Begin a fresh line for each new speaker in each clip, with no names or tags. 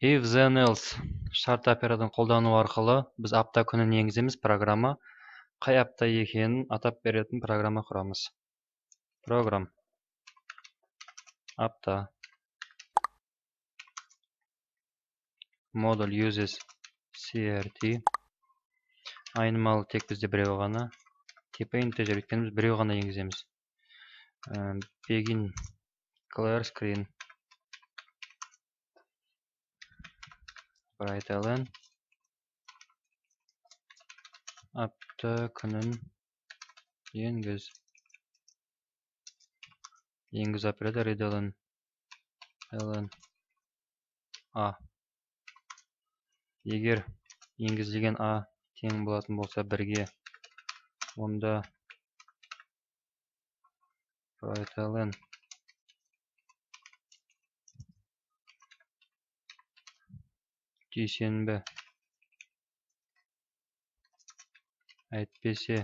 If then else шарт операторын қолдану арқылы біз апта күнін енгіземіз, программа қай апта екенін атап беретін программа құрамыз. Программ апта модуль uses crt, айнымалы тек бізде біреу ғана, типі integer, өйткені біз біреу ғана енгіземіз. Begin clear screen writeln апта күнін енгіз. Енгіз оператор readln ln a. Егер енгізілген a тең болатын болса бірге, онда writeln дүйсенбі, әйтпесе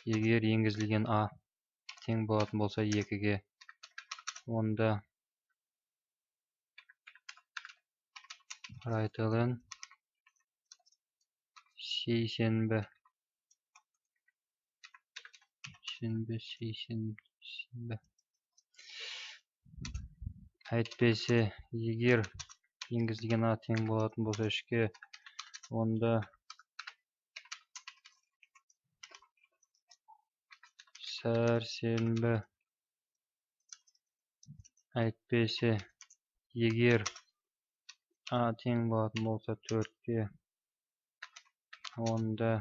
егер енгізілген а тең болатын болса 2-ге, онда writeln сейсенбі, сенбі, сейсенбі, әйтпесе егер енгізілген а тең болатын болса 3-ке, онда сәрсенбі, әйтпесе егер а тең болатын болса 4-ке, онда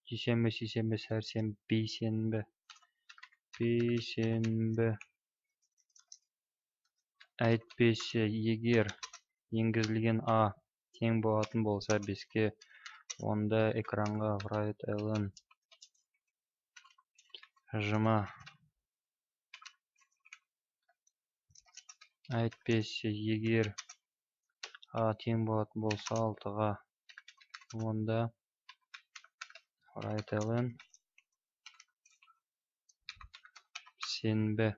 дүйсенбі, сейсенбі, сәрсенбі, бейсенбі, бейсенбі, әйтпесе егер енгізілген а тең болатын болса 5-ке, онда экранға writeln жұма, әйтпесе егер а тең болатын болса 6-ға, онда writeln сенбі,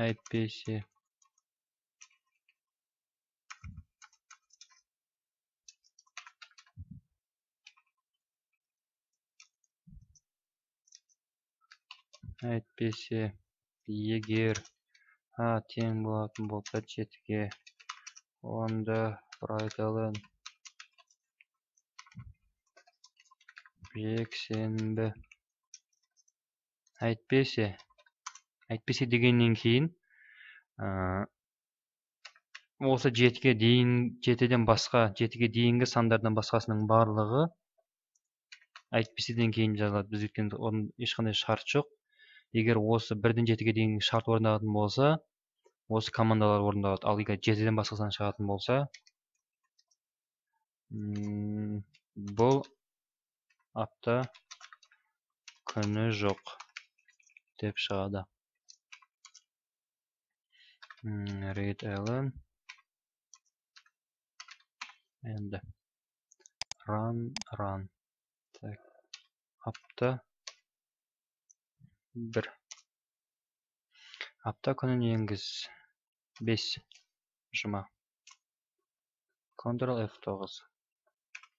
әйтпесе егер а тең болатын болса 7-ге, онда writeln жексенбі, әйтпесе, әйтпесе дегеннен кейін осы 7-ге дейін, 7-ден басқа, 7-ге дейінгі сандардан басқасының барлығы әйтпеседен кейін жазылады. Біз өйткені оның ешқандай шарт жоқ. Егер осы 1-ден 7-ге дейінгі шарт орындалатын болса, осы командалар орындалады. Ал егер 7-ден басқа сан шығатын болса, бұл апта күні жоқ деп шығады. Readln енді run run. Так, апта 1. Апта күнін енгіз. 5 жұма. Ctrl F9.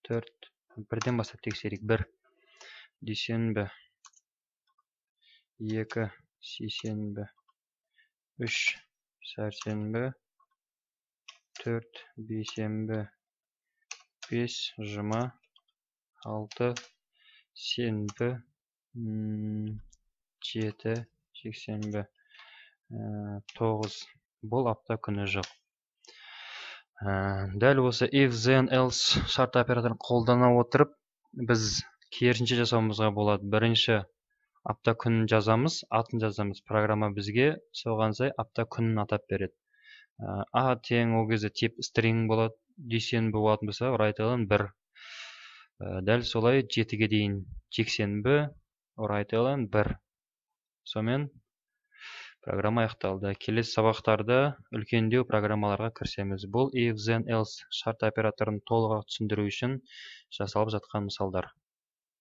4. Бірден бастап тексерейік. 1. Дүйсенбі. 2. Сейсенбі. 3. Сәрсенбі. 4. Бейсенбі. 5. Жұма. 6. Сенбі. 7. Жексенбі. 9. Бұл апта күні жоқ. Дәл осы if then else шарт операторын қолдана отырып, біз керісінше жасауымызға болады. Бірінші апта күнін жазамыз, атын жазамыз. Программа бізге соған сай апта күнін атап береді. А тең ол кезде тип string болады, дүйсенбі болатын болса writeln 1. Дәл солай 7-ге дейін жексенбі, writeln 1. Сонымен программа аяқталды. Келесі сабақтарда үлкендеу программаларға кірісеміз. Бұл if then else шарт операторын толығырақ түсіндіру үшін жасалып жатқан мысалдар.